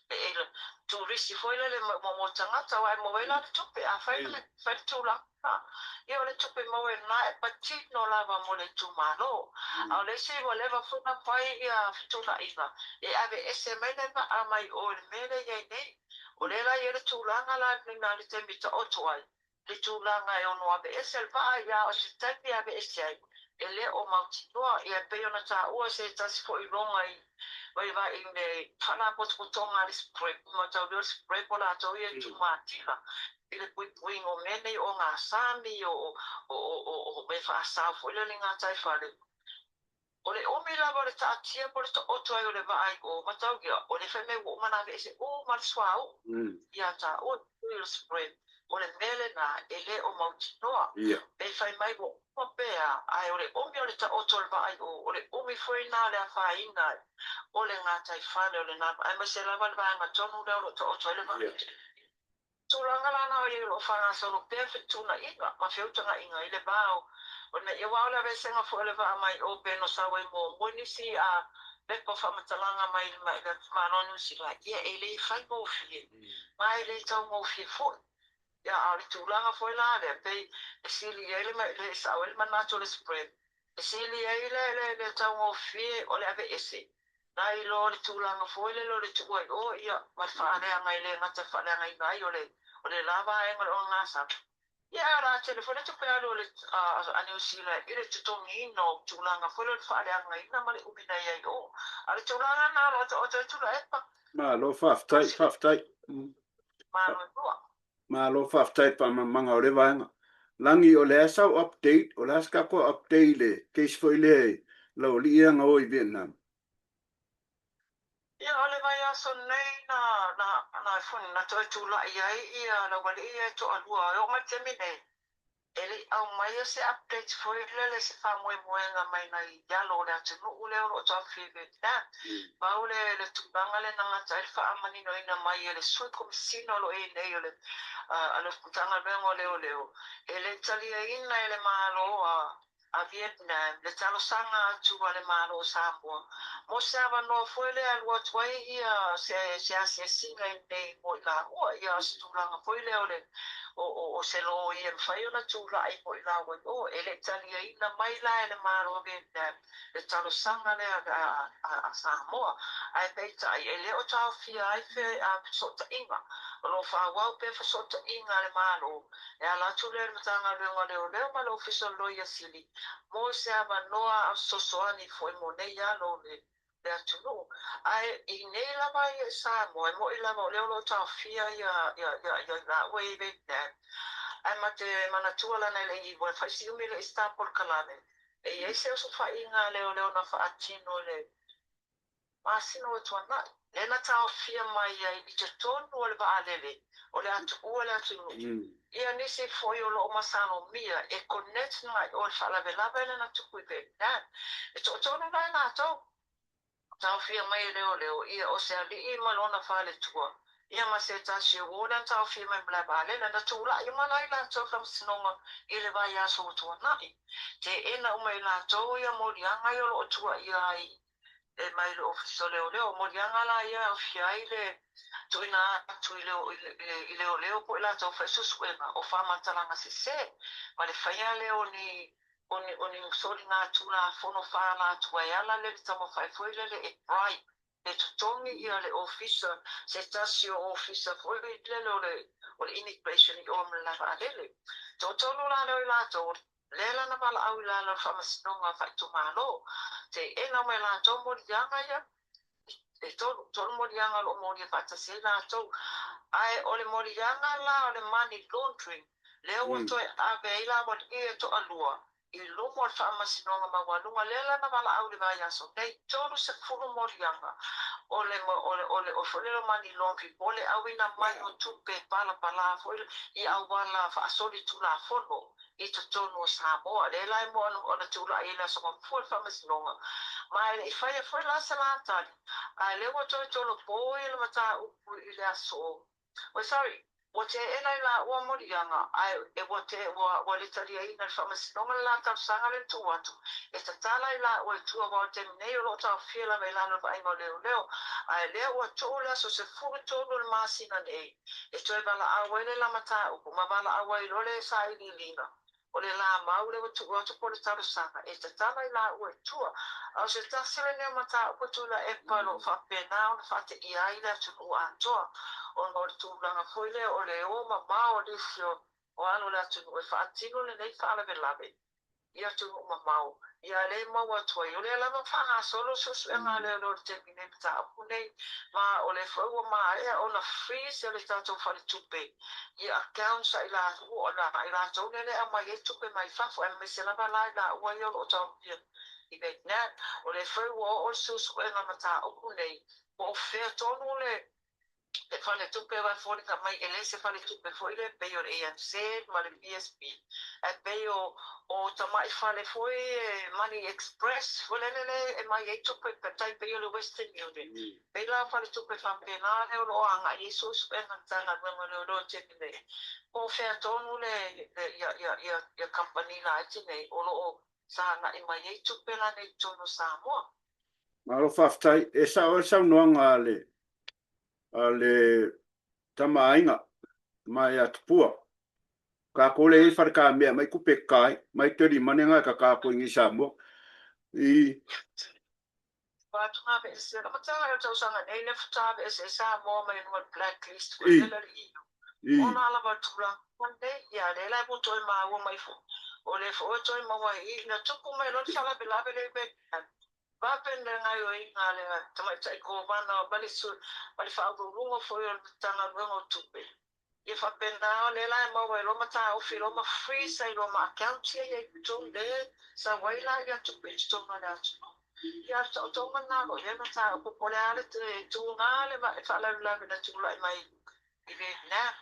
e turisi foi lele mo tagata aua e maua ai la le tupe. A fai le fai le tulaga lena, ia o le tupe maua i lena e patino lava mo le itumalo. A o le isi ua leva foi ona fai ia fetuunaiga e aveese mai le vaa mai o i le mea lea e i ai nei. O lea la e i ai le tulaga la i le taimi e taoto ai le tulaga e ono aveese le vaa, ia o se taimi e aveese ai, e le o mautinoa. Ia e pei ona taua se tasi foi iloga i vaivai i le faalapotopotoga a le SPREP, mataulia o le SPREP o latou ia e tumatila i le puipuiga o mea nei o ogasami, o mea faasao foi lele i gataifale. O le umi lava o le taatia po o le taoto ai o le vaa i o, mataulia, o le fai mai ua uma ona aveese uma le suauu ia taua i le spread, o le mea lena e le o mautinoa. Pe fai mai ua uma pea, ae o le umi o le taoto o le vaa i o, o le umi foi lena o le afaina ai o le gataifale o lena, aemaise lava le vaega tonu lea o lo o taoto ai le vaa. Tulaga la na o i ai o lo o faagasolo pea fetuunaiga ma feutagaiga i le va o le aua o le aveesega foi o le vaa mai o pe no sau ai muamua nisi a pepa faamatalaga mai le Malo o Niu Sila, ia e le faigofie ma e le taugofie foi. Ia a o le tulaga foi la lea pei e sili ai le e sao ai le manatu o le spread, e sili ai le taugofie o le aveese nai lo le tulaga foi lele o le tuu ai o ia ma le faaleaga e le gata e faaleagaina ai o le o le la vaega o le ogasami. Ia ae o le a tele foi le tupe alu a le a Niu Sila i le totogiina o tulaga foi lele o le faaleagaina ma le umi na i ai o. A o le tulaga lena o lo o taoto ai Tuilaepa. Malo faafetai, faafetai. Malo e lua. Malo faafetai i faamalamalamaga o lea vaega. Lagi, o le a sau update, o le a se tatou update i le case foi lea i lau alii ia na o i Vietnam? Ia, o le vaiaso nei na, na, na, na toe tulai ai ia lau alii ia e toalua. E oo mai i le taimi nei, E le i aumaia se update foi lele se faamoemoega mai nai alo o le atunuu lea o lo o taofia i Vietnam. Pau le le tulaga lea na gata ai le faamaninoina mai e le Sui Komesina o lo o i ai nei o le a le Matagaluega o Leoleo, e le i taliaina e le Malo a a Vietnam le talosaga atu a le Malo o Samoa mo se avanoa foi lea e alu atu ai ia se se asiasiga i inei mo i laua, ia o se tulaga foi lea o le o o o se loia e mafai ona tulai mo i laua i o. E le i taliaina mai la e le Malo o Vietnam le talosaga lea a a a Samoa, ae peitai e le o taofia ai fe a fesootaiga. O lo o faaauau pea fesootaiga a le Malo E ala atu lea i le Matagaluega o Leoleo ma le Ofisa o le Loia Sili mo se avanoa a fesoasoani foi mo nei alo o le atunuu. Ae i nei lava ia i Samoa, e moni lava o lea o lo o taofia ia i laua i Vietnam, ae ma te manatua lana e le i ua fai si umi le i start polokalame, e i ai se osofaiga a leoleo na faatino i le masina ua tuanai, lea na taofia mai ai i totonu o le vaalele o le atuua le atunuu. Ia nisi foi o lo o masalomia e connect agai o le faalavelave lea na tupu i Vietnam. E toatolu la i latou, taofia mai e leoleo, ia o se alii ma lona faletua. Ia ma se tasi o uo lea na taofia mai malaevaalele, na tulai uma la i latou faamasinoga i le vaiaso ua tuanai. Teena uma e latou ia moliaga ia o lo o tuuaia ai e mai le Ofisa o Leoleo. O moliaga la ia e aofia ai le tuuina atu i i leoleo po o i latou fai suesuega o faamatalaga sese ma le faia lea o ni o ni o ni soligatulafono faaalatua e ala lea i le taumafai foi lele e bribe e totogi ia le ofisa, se tasi o ofisa foi lele o le o le immigration i o ma le vaalele. Toatolu la lea o i latou, lea la na valaau i lalo o le faamasinoga faaitumalo. Teena uma e latou moliaga ia, e tolu moliaga o lo o molia faatasi ai latou. Ae o le moliaga la o le money laundering, lea ua toe ave ai la alii e toalua i luma o le Faamasinoga Maualuga, lea la na valaau i le vaiaso nei, 30 moliaga o le o le o le o foi lele o money laundry po o le auina mai o tupe palapala foi i auala faasolitulafono i totonu o Samoa. Lea la e mua ona tulai ai le Aso Gafua i le Faamasinoga, ma e le i faia foi la se la tali, a lea ua toe tolopo le mataupu i le aso. Oi sorry, ua teena i laua moliaga, ae e ua te, ua, ua le taliaina e le Faamasinoga le la talosaga lea na tuu atu, e tatala i laua i tua aua o le taimi nei o lo o taofia lava i lalo o le vaaiga o leoleo, ae lea ua tuu le aso 13 o le masina nei e toe valaau ai le la mataupu ma valaau ai loa le sailiiliga. O le la mau lea ua tuu atu po o le talosaga e tatala i laua i tua. A o se tasi lenei o mataupu Tuilaepa o lo o faapena ona faateia ai le atunuu atoa, ona o le tulaga foi lea o le o mamao o nisi o alo o le atunuu e faatino lenei faalavelave i atunuu mamao. Ia lea e maua atu ai, o lea lava faagasolo le suesuega a leoleo i le taimi nei i mataupu nei, ma o lea foi ua maea ona freeze e le tatou faletupe ia accounts a i latou lea e aumai ai tupe mai fafo, aemaise lava la i laua ia o lo o taofia i Vietnam. O lea foi ua oo le suesuega mataupu nei, po o fea tonu le le faletupe aua e foliga mai e le se faletupe foi lea pei o le ANZ ma le BSB, ae pei o o tamai fale foi e Money Express foi lele lea e aumai ai tupe tai pei o le Western Union. Pei la faletupe faapena lea o lo o agai ai suesuega a le Matagaluega o Leoleo i le taimi nei. Po o fea tonu le le ia ia ia ia kamupani laiti nei o lo o sagai mai ai tupe la nei i totonu o Samoa. Malo faafetai. E sao ai le saunoaga a le a le Tama a Aiga ma ia Tupua. Kākou le i fale ka mea mai kupe kai mai teli mane ngai ka kākou i Samoa. I Ua atu ngā ese, ka matanga e o tausaga nei le faatoa aveese ai Samoa mai luga o le black list foi lele a le EU. Ona lava o le tulaga nei, ia lea la ua toe maua mai foi, o lea foi ua toe maua ai i, na tupu mai loa le faalavelave lea i Vietnam, vave le gaoioiga a le tamaitai Kovana ma le ma le faauluuluga foi o le Matagaluega o Tupe. Ia faapena, o lea la e maua ai loa ma taofi loa ma freeze ai loa ma accounts ia i ai i totonu lea e sau ai la ia tupe i totonu o le atunuu. Ia o le taotoga lena o lo o i ai mataupu po o le a le tuga le faalavelave na tulai mai i Vietnam.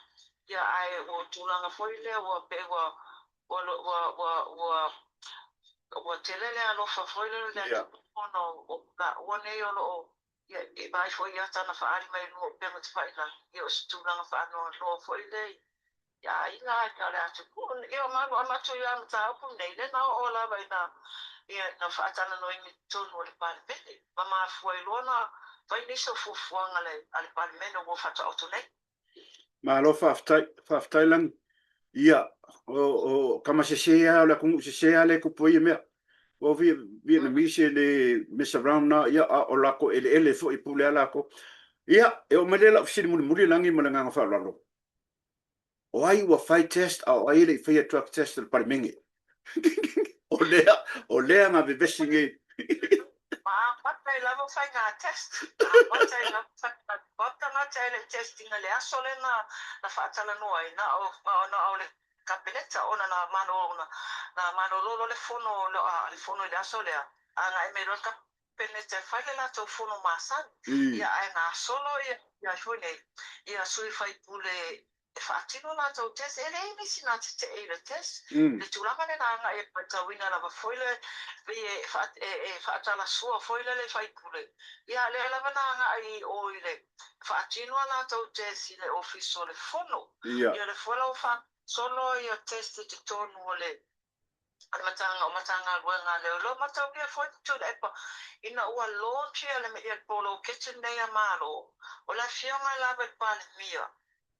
Ia ae ua tulaga foi lea ua pei ua ua ua ua ua ua tele le alofa foi lea o le atunuu ona o laua nei o lo o Ia, e vaai foi i ata na faaali mai i luga o upega tafailagi, ia o se tulaga faanoanoa foi lea i aiga a o le atunuu. Ia, o matou ia mataupu nei, lea na oo lava ina, ia, na faatalanoaina i totonu o le Palemene, ma mafua ai loa ona fai nisi o fuafuaga a le Palemene ua faataoto nei. Malo faafetai, faafetai Lagi. Ia, o, o tama sese lava, o le atunuu sese lava lea e tupu ai ia mea. O Vietnamese e le mess around na, ia, a o latou eleele foi e pule lava latou. Ia, e oo mai lea i lau fesili mulimuli Lagi ma le agaga faaaloalo. O ai ua fai test a o ai e le i faia drug test a le Palemene? O lea, o lea na vevesi nei. Ma amata ai lava faiga test. Amata ai lava faiga o tagata e le i test ina le aso lea na na faatalanoa ai, na o na o le Kapeneta ona na malo na malolo le fono le fono i le aso lea, agai mai loa le Kapeneta e fai le latou fono masani. Ia ae gasolo ia ia foi nei ia sui faipule. E faatino latou test, e leai nisi na tetee i le test, i le tulaga lea na agai e matauina lava foi le, pei e, e, e faatalasua foi lea le faipule, ia a lea lava na agai i o i le faatino a latou test i le Ofisa o le Fono. Ia o lea foi la ua faasolo ia test i totonu o le o le matanga o Matagaluega a Leoleo. Mataulia foi Tuilaepa ina ua launch ia le ia le poloketi lenei a Malo, o le afioga lava i le Palemia,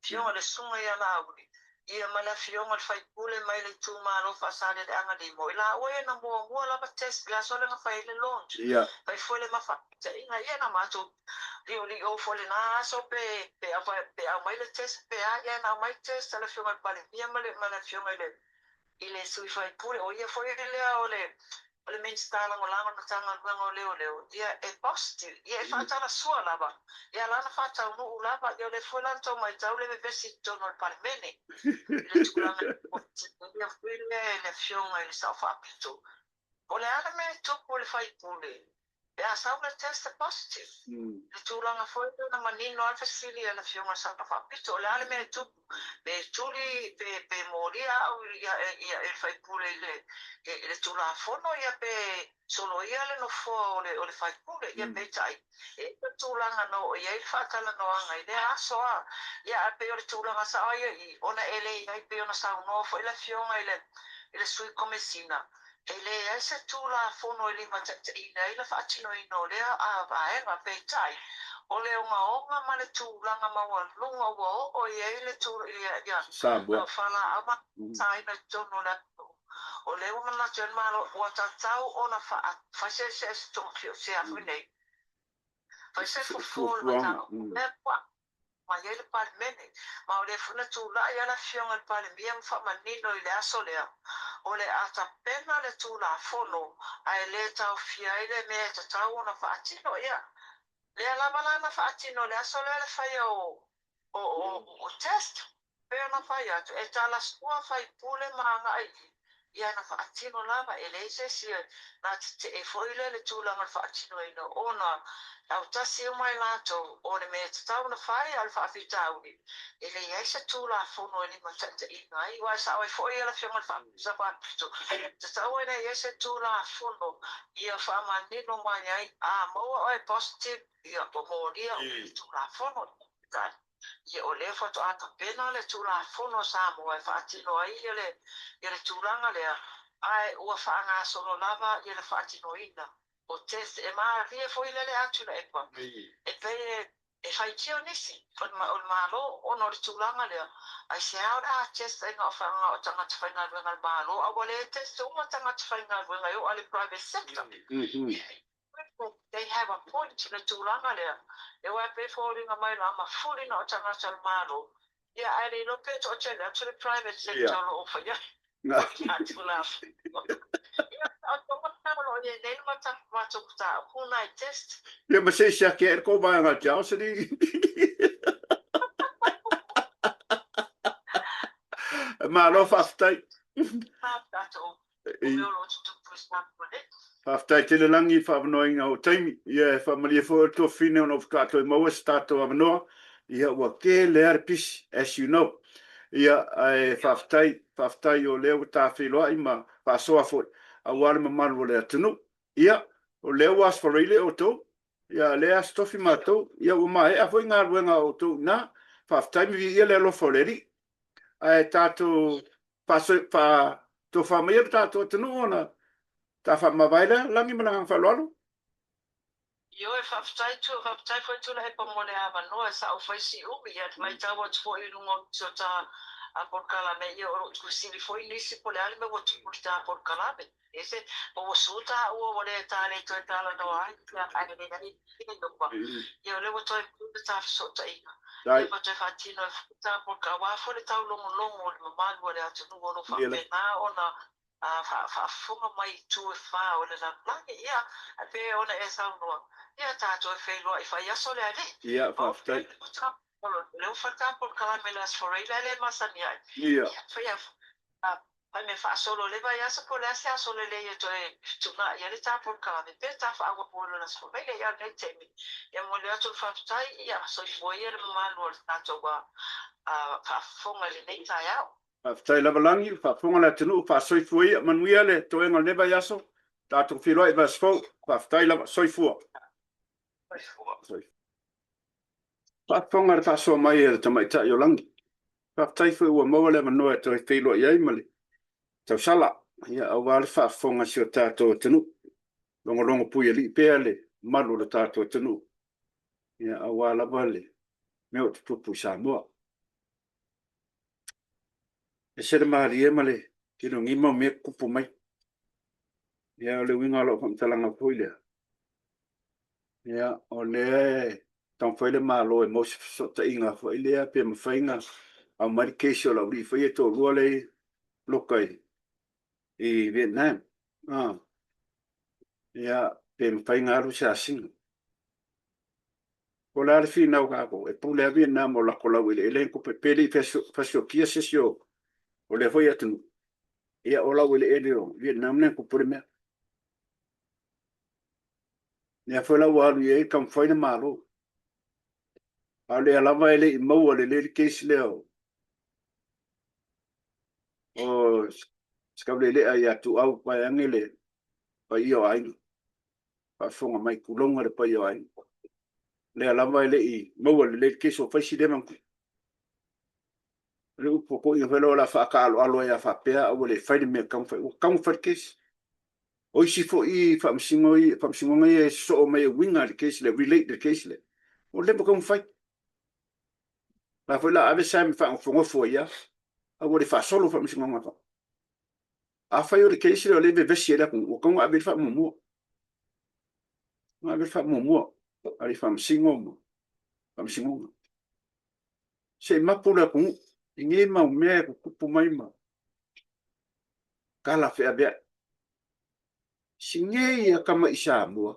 afioga i le Susuga ia Laauli, ia ma le afioga i le Faipule mai le itumalo Faasaleleaga Limo, i laua ia na muamua lava test i le aso lea na fai ai le launch. Fai foi le mafaataiga ia na matou liolio foi i lena aso pe pe pe aumai le test pe a, ia na aumai test a le afioga i le Palemia ma le ma le afioga i le i le sui faipule, o ia foi lea o le o le Minisita Lagolago o le Matagaluega o Leoleo, ia e positive, ia e faatalasua lava, ia lana faataunuu lava, ia o lea foi la na tou matau le vevesi i totonu o le Palemene i le tulaga ia foi lea i le Afioga i le Sao Faapito. O le a le mea e tupu i le faipule pe a sau le test e positive? Le tulaga foi lea na manino lava le fesili a le Afioga i le Sao Faapito, o le a le mea e tupu? Pe tuli, pe, pe molia au i, i, i, le faipule i le, i le Tulafono, ia pe soloia le nofoa o le, o le faipule, ia peitai, e i ai le tulaga na oo i ai le faatalanoaga i lea aso a. Ia ae pei o le tulaga sao ia i, ona e leai pei ona saunoa foi le Afioga i le, i le Sui Komesina, E leai se Tulafono e limataitaiina ai le faatinoina o lea vaega, peitai, o le ogaoga ma le tulaga maualuga ua oo i ai le Samoa. Faalaau ma taina i totonu o le atunuu, o lea ua manatu ai le Malo ua tatau ona fai se foi nei, fai se fofo o le mataupu lea ua mai ai le Palemene. Ma o lea foi na tulai lava le Afioga i le Palemia ma faamanino i le aso lea, o le a tapena le Tulafono ae le taofia ai le mea e tatau ona faatino. Ia, lea lava la na faatino i le aso lea le faia o, o, o, o test. Pei ona fai atu, e talasua faipule ma agai i ia na faatino lava, e leai se isi na tetee foi lea i le tulaga o le faatinoina ona e autasi uma i latou o le mea e tatau ona fai a o le faafitauli e leai se Tulafono e limataitaiina ai, aua e sao ai foi le Afioga i le Faamasino Faapito, e tatau ona i ai se Tulafono ia faamanino mai ai, a maua oe positive, ia ua molia i le Tulafono. Ia o lea faatoa tapena le Tulafono a Samoa e faatino ai ia le ia le tulaga lea, ae ua faagasolo lava ia le faatinoina o test. E malie foi lele atu Tuilaepa, e pei e e faitio nisi o le o le Malo ona o le tulaga lea, aisea o le a test ai na o na o tagata faigaluega a le Malo, a ua le test uma tagata faigaluega e oo lava i le private sector. They have a point i le tulaga lea. E aua e pei e foliga mai la mafuli na o tagata o le Malo, ia ae le iloa pe toatele atu le private sector o lo o faia ai Tulafono. Ia o tulaga o lo o i ai nei le matou mataupu na e test. Ia ma se i siaki ae le kou vaega o Jocelyn. Malo faafetai. Faafetai. O mea o lo o tutupu i Samoa nei. Faafetai tele Lagi i le faaavanoaina o ou taimi. Ia e faamalie foi o le tuafafine ona ou faatoa toe maua se tatou avanoa. Ia ua tele lava le pisi as you know. Ia ae faafetai, faafetai o lea ua ta feiloai ma faasoa foi aua le mamalu o le atunuu. Ia o lea ua Aso Faraile outou, ia lea Aso Tofi matou, ia ua maea foi galuega a outou i ina. Faafetai ma viia le alofa o le Alii. Ae tatou faatofa maia le tatou atunuu ona ta faamavae lea. Lagi ma le agaga faaaloalo. Ioe, faafetai tu, faafetai foi Tuilaepa mo le avanoa e sao fai si umi, ia matau atu foi i luga o nisi o ta polokalame, ia o lo o tuusili foi nisi po o le a le mea ua tupu i le ta polokalame. Ese, po ua su taua ua le ta le toe talanoa ai, ia ae leai ua, ia o lea ua toe pule le ta fesootaiga, ia ma toe faatino ai foi ta polokalame, aua foi le taulogologo o le mamalu o le atunuu o lo o faapena ona faafofoga mai i itu e fa o le lalolagi. Ia, ae pei ona e saunoa, ia tatou e feiloai faiaso le alii. Ia, faafetai. O lea ua fai le ta polokalame i le Aso Faraile a le masani ai. Ia, fai Fai mea faasolo le vaiaso po o le a se aso lelei e toe fetuunai ai le ta polokalame pe ta faaauau i le aso mai le ia lenei taimi. Ia momoli atu le faafetai, ia soifua ia le mamalu o le tatou faafofoga i lenei taeao. Faafetai lava Lagi, faafofoga le atunuu, faasoifua ia, manuia le toega o lenei vaiaso, tatou feiloai i vaiaso fou, faafetai lava, soifua. Soifua. Faafofoga le faasoa mai a le tamaitai o Lagi. Faafetai foi ua maua le avanoa e toe feiloai ai ma le tausala, ia aua le faafofoga a si o tatou atunuu. Logologo puialii pea le mamalu o le tatou atunuu, ia aua lava le mea o tutupu i Samoa. E ese le malie ma le tele o nei mau mea e tutupu mai. Ia o le uiga o lau faamatalaga foi lea, ia o lea e taumafai le Malo e maua se fesootaiga foi lea pe mafai ona aumai le case o le aualii foi ia e toalua lea e poloka i Vietnam. Ia, pe mafai ona alu se asiga. Po o le a le finau a tatou, e pule lava Vietnam o latou laueleele ma tupe, pe le i fasiokia se isi o lea foi atunuu, ia o laueleele o Vietnam lea na tupu ai le mea. Lea foi la ua alu i ai taumafai le Malo. A o lea lava e le i maua lelei le case lea o Setaulelea ia Tuau vaeane le paia o aiga, faafofoga mai, tulouna le paia o aiga. Lea lava e le i maua lelei le case ua fai si leva ona tupu. O le upu a toeaiina foi lea o le a faataaaloalo ai lava faapea a ua le fai le mea e tatau ona fai. Ua tatau ona fai le case. O isi foi faamasinoga ia e sosoo mai e uiga i le case lea, relate i le case lea, ua leva ona tatau ona fai. O la foi o le a ave Simon e faanofonofo ai lava, a ua le faasolo faamasinoga. Afai o le case lea o lea e vevesi ai le atunuu, ua tatau ona ave i ai le faamuamua. Ua ave le faamuamua a le faamasino ma faamasinoga. Se i mapu le atunuu i nei mau mea e tutupu mai ma tala feaveai. Si nei a tama'i Samoa,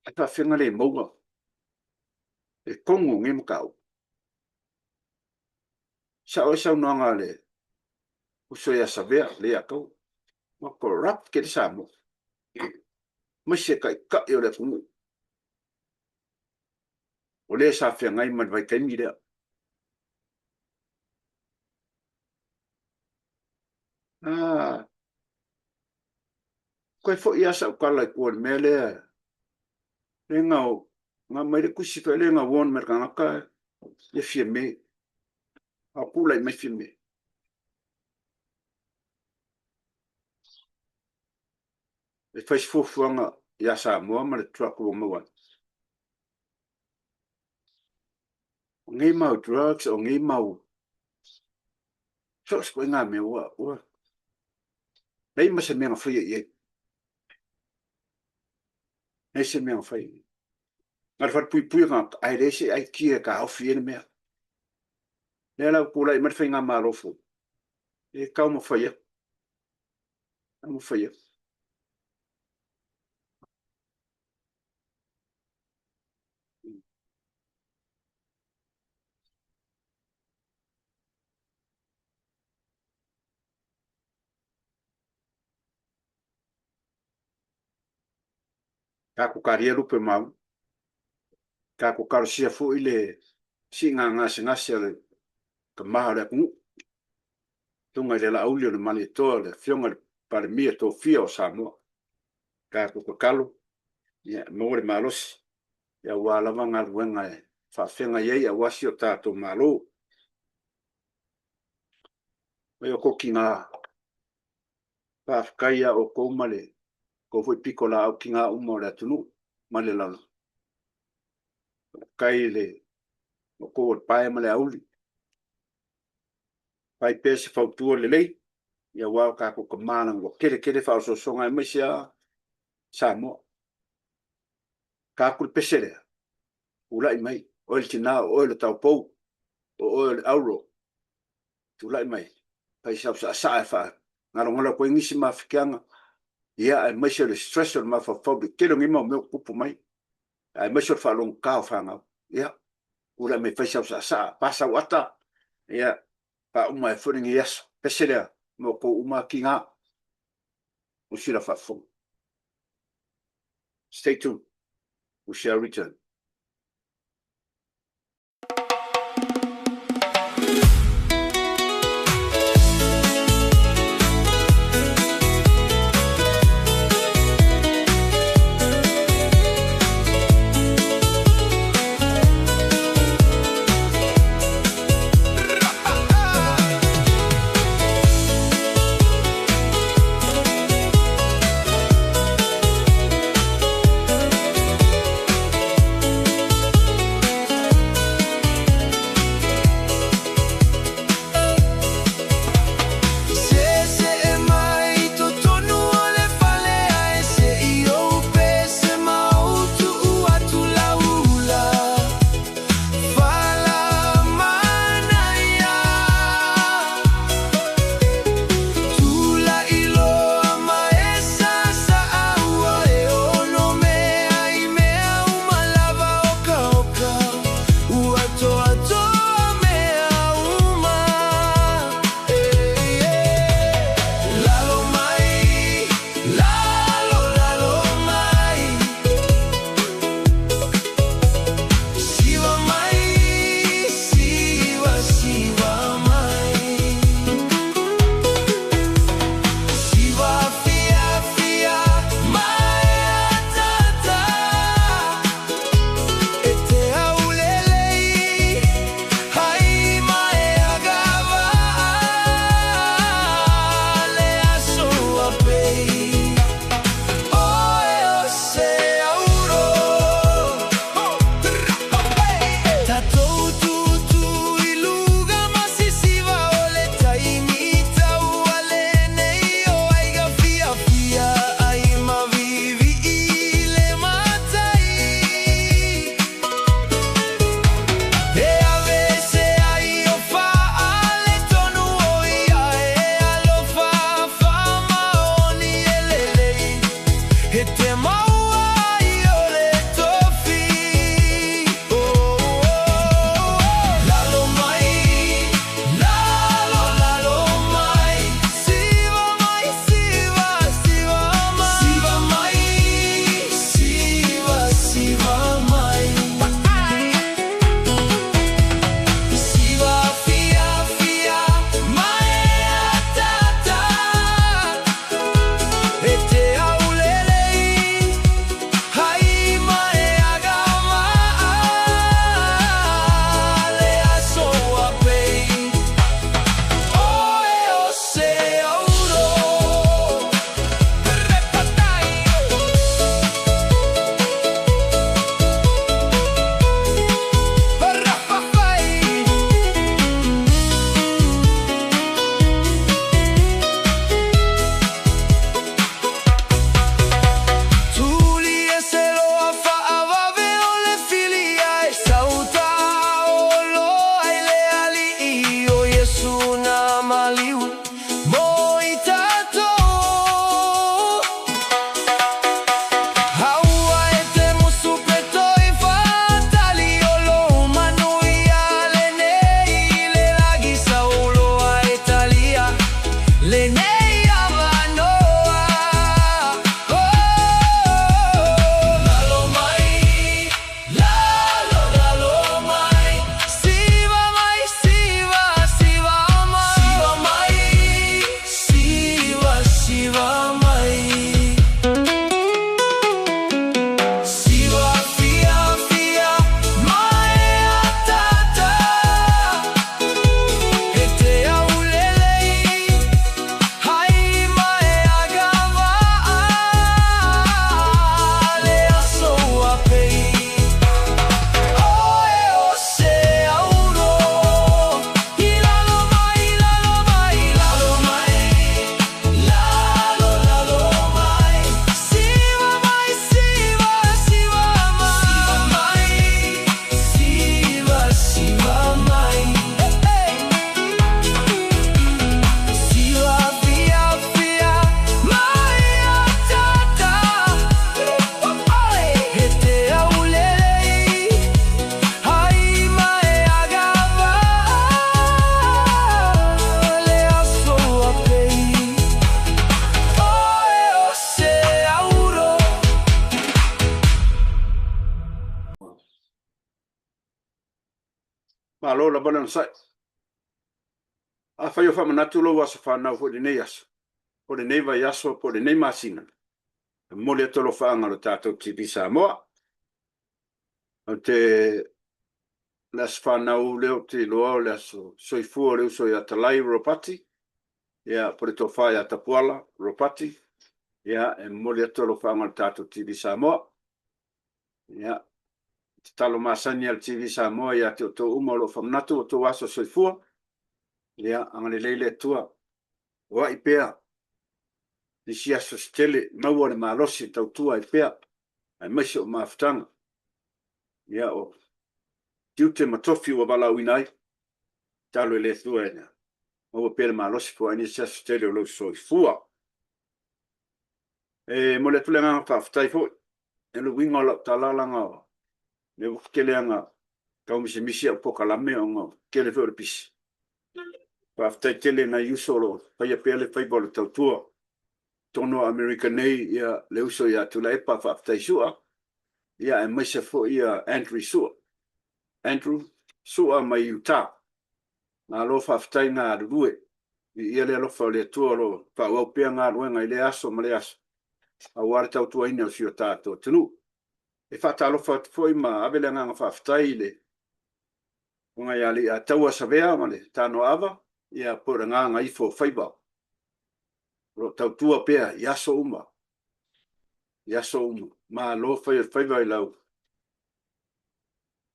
ae faafefea ona le maua le tonu o nei mataupu. Sao ai saunoaga a le uso ia Savea Leiataua, ua corrupt tele Samoa, aemaise taitai o le atunuu o lea sa feagai ma le vaitaimi lea. Ah, toe foi lava sau tala i tua i le mea lea, lea na, na aumai le tusi foi lea na warn mai le tagata ia Fiame, a o tulai mai Fiame. E fai se fuafuaga ia Samoa ma le truck ua maua ai. O nei mau drugs, o nei mau so o se ituaiga mea ua ua leai ma se mea na faia i ai. Leai se mea na faia i ai. Na o le falepuipui o tagata, ae leai se aikia e taofi ai le mea. Lea la ua tulai mai le faigamalo fou, e taumafai atu, taumafai atu. Tatou talia lupe mau. Tatou talosia foi le siiga gasegase a le tama o le atunuu, Susuga i le Laauli o le Malietoa, le Afioga i le Palemia tofia o Samoa. Tatou tatalo, ia maua le malosi, aua lava galuega e faafeagai ai aua si o tatou Malo. Mai o Kokiga, faafetai ia outou ma le tou foi pitolaau tiga uma o le atunuu ma le lalolagi. Faafetai i le outou o le pae ma le auli. Fai pea se fautua lelei, aua o tatou tama leaga ua tele tele faaosoosoga aemaise lava Samoa. Ta atu le pese lea, tulai mai, oe le tina, o oe le taupou, o oe o le auro, tulai mai, fai sau saasaa e faagalogalo atu ai nisi mafatiaga, ia aemaise o le stress o le mafaufau i le tele o nei mau mea ua tutupu mai, aemaise o le faalogogata o fanau. Ia, tulai mai fai sau saasaa, pa sau ata, ia, faauma ai foi lenei aso. Pese lea ma outou uma tiga o sila faafofoga. Stay tuned. We shall return. Malo lava le onosai. Afai o faamanatu lou aso fanau foi i lenei aso, po o lenei vaiaso, po o lenei masina, e momoli atu alofaaga o le tatou TV Samoa. Ou te le aso fanau lea ou te iloa o le aso soifua o le uso ia Talai Ropati, ia po o le tofa ia Tapuala Ropati, ia e momoli atu alofaaga o le tatou TV Samoa. Ia, tatalo masani a le TV Samoa ia te outou uma o lo o faamanatu o outou aso soifua. Ia, agalelei le Atua, oai pea nisi aso se tele, maua le malosi e tautua ai pea, aemaise o mafutaga. Ia, o tiute ma tofi ua valaauina ai, tatalo i le Atua e maua pea le malosi foai nisi aso tele o lou soifua. E momoli atu le agaga faafetai foi i le uiga o lau tala leaga o lea ua tele lava ina tau misimisi au polokalame ona o le tele foi o le pisi. Faafetai tele i nai uso o lo o faia pea le faiva o le tautua. Totonu o Amerika nei, ia, le uso ia Tuilaepa Faafetai Sua, ia aemaise foi ia Andrew Sua, Andrew Sua mai Utah. Malo faafetai galulue. Viia le alofa o le Atua o lo o faaauau pea galuega i lea aso ma lea aso, aua le tautuaina o si o tatou atunuu. E faatalofa atu foi ma ave le agaga faafetai i le Afioga ia Leiataua Savea ma le Tanoaava, ia po o le Gagaifo Faiva, o lo o tautua pea i aso uma, i aso uma. Malo fai o le faiva i lau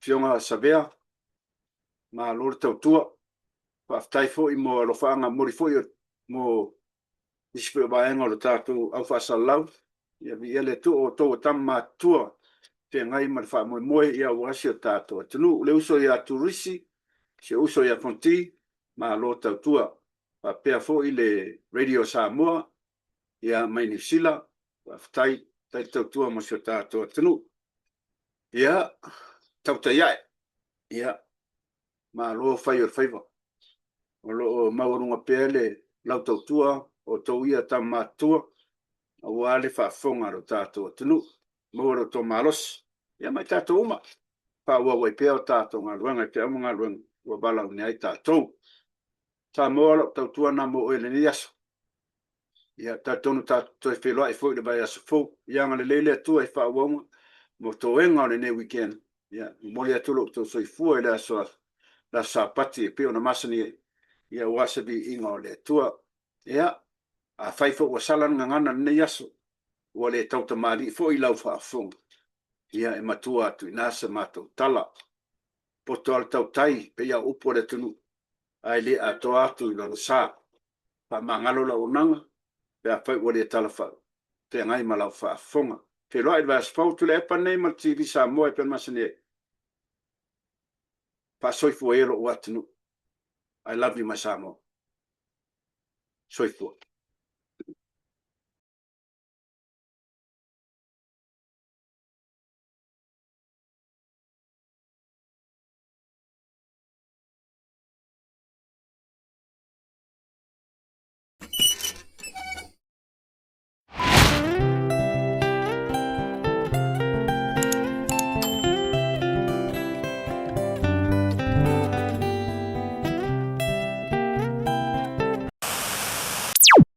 Afioga Savea, malo le tautua. Faafetai foi mo alofaaga momoli foi mo nisi foi o vaega o le tatou au faasalalau. Ia viia le Atua o outou o tama matutua feagai ma le faamoemoe ia aua si o tatou atunuu. Le uso ia Turisi, si ou uso ia Fonti, malo tautua. Faapea foi le Radio Samoa ia mai Niu Sila, faafetai, faafetai le tautua mo si o tatou atunuu. Ia, tautai ae, ia, malo fai o le faiva. O lo o maualuga pea le lau tautua o outou ia tama matutua aua le faafofoga a lo tatou atunuu. Maua lo outou malosi, ia ma i tatou uma, faaauau ai pea o tatou galuega i feau ma galuega ua valaauina ai tatou. Samoa, lau tautua na mo oe i lenei aso. Ia, talitonu tatou toe feiloai foi i le vaiaso fou. Ia agalelei le Atua i faaauauga mo toega o lenei weekend. Ia, momoli atu lo outou soifua i le aso, le aso Sapati e pei ona masani ai, ia aua se viiga o le Atua. Ia, afai foi ua sala le gagana i lenei aso, ua le tautamalii foi i lau faafofoga, ia e matua atu i ina se matou tala. Poto lava le tautai, pei lava o upu a le atunuu, ae le atoa atu i lona sa. Faamagalo lau auaunaga pe afai ua le talafeagai ma lau faafofoga. Feiloai i le vaiaso fou, Tuilaepa nei ma le TV Samoa e pei ona masani ai. Faasoifua ia lou atunuu. I love you my Samoa. Soifua.